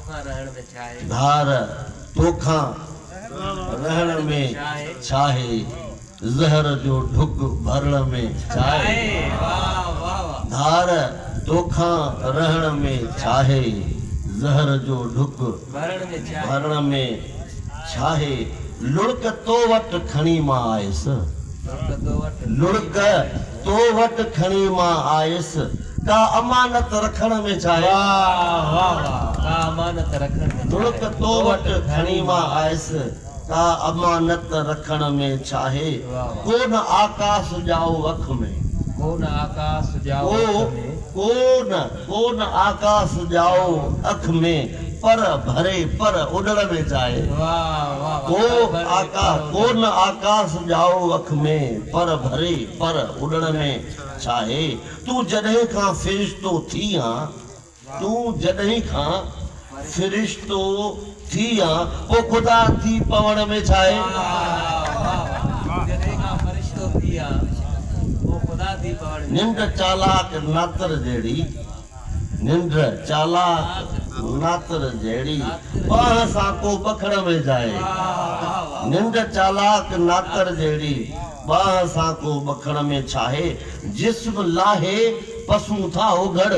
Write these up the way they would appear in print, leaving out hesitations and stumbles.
توکان رهڻ ۾ ڇاهي؟ ڌار توکان رهڻ ۾ ڇاهي؟ زهر جو ڍڪ ڀرڻ ۾ ڇاهي؟ ڌار توکان رهڻ ۾ ڇاهي؟ زهر جو ڍڪ ڀرڻ ۾ ڇاهي؟ لڙڪ تو وٽ کڻي مان آيس. لڙڪ تو وٽ کڻي مان آيس. ڪا امانت رکڻ ۾ ڇاهي؟ لڙڪ تو وٽ کڻي مان آيس. ڪا امانت رکڻ ۾ ڇاهي؟ ڪو نه آڪاس ڄائو اک ۾. ڪو نه آڪاس ڄائو اک ۾. ڪو نه ڪو نه آڪاس ڄائو اک ۾. پر ڀري پر اڏڻ ۾ ڇاهي؟ ڪو آڪاس ڪو نه آڪاس ڄائو اک ۾. پر ڀري پر اڏڻ ۾ ڇاهي؟ تون جڏهن کان فرشتو ٿي آن. تون جڏهن کان فرشتو ٿي آن. پوء خدا ٿي پوڻ ۾ ڇاهي؟ ننڊ چالاڪ ناتر جهڙي. ننڊ چالاڪ ناتر جهڙي. ٻانهن سان ڪو ٻکڻ ۾ ڇاهي؟ ننڊ چالاڪ ناتر جهڙي. ٻانهن سان ڪو ٻکڻ ۾ ڇاهي؟ جسم لاهي پسون ٿا اوگهڙ.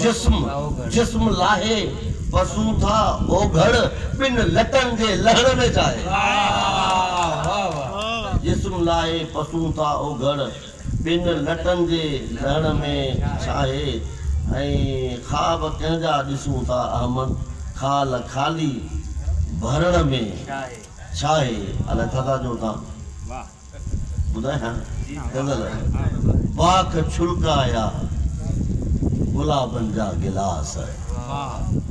جسم جسم لاهي پسون ٿا اوگهڙ. ٻن لٽن جي لهڻ ۾ ڇاهي؟ جسم لاهي پسون ٿا اوگهڙ. ٻن لٽن جي لهڻ ۾ ڇاهي؟ ۽ خواب ڪنهن جا ڏسون ٿا احمد. خال خالي ڀرڻ ۾ ڇاهي؟ الائي ڇا ٿا چئو توهان؟ ٻڌايان غزل. باک ڇلڪايا گلابن جا گلاس.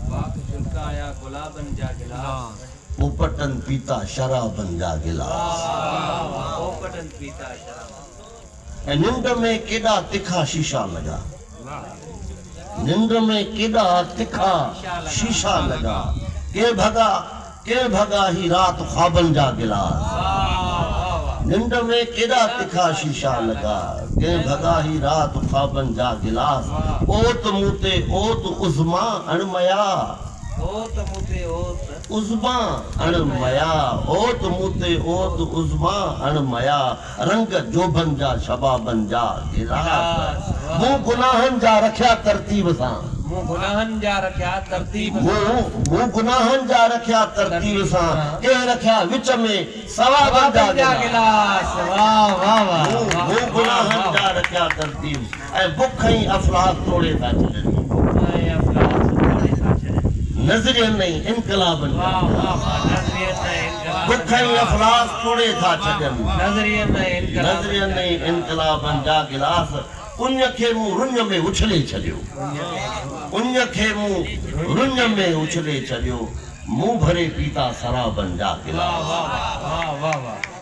باک ڇلڪايا گلابن جا گلاس. پوپٽن پيتا شرابن جا گلاس. پوپٽن پيتا شرابن. ۽ ننڊ ۾ ڪيڏا تکا شيشا لڳا. ننڊ ۾ ڪيڏا تکا شيشا لڳا. ڪنهن ڀڳا ڪنهن ڀڳا هي رات خوابن جا گلاس. ننڊ ۾ ڪيڏا تکا شيشا لڳا. ڪنهن ڀڳا هي رات خوابن جا گلاس. اوت مون تي اوت عظميٰ اڻ ميا. اوت مون تي اوت. عظميٰ اڻ ميا. اوت مون تي اوت عظميٰ اڻ ميا. رنگ جوڀن جا شبابن جا گلاس. مون گناهن جا رکيا ترتيب سان. مون گناهن جا رکيا ترتيب سان. مون گناهن جا رکيا ترتيب سان. ڪنهن رکيا وچ ۾ ثوابن جا گلاس. مون گناهن جا رکيا ترتيب. ۽ بک ۽ افلاس ٽوڙي ٿا ڇڏن. نظرين ۽ انقلابن جا گلاس. بک ۽ افلاس ٽوڙي ٿا ڇڏن. نظرين ۽ انقلابن جا گلاس. اڃ کي مون رڃ ۾ اڇلي ڇڏيو. اڃ کي مون رڃ ۾ اڇلي ڇڏيو. مون ڀري پيتا سرابن جا گلاس.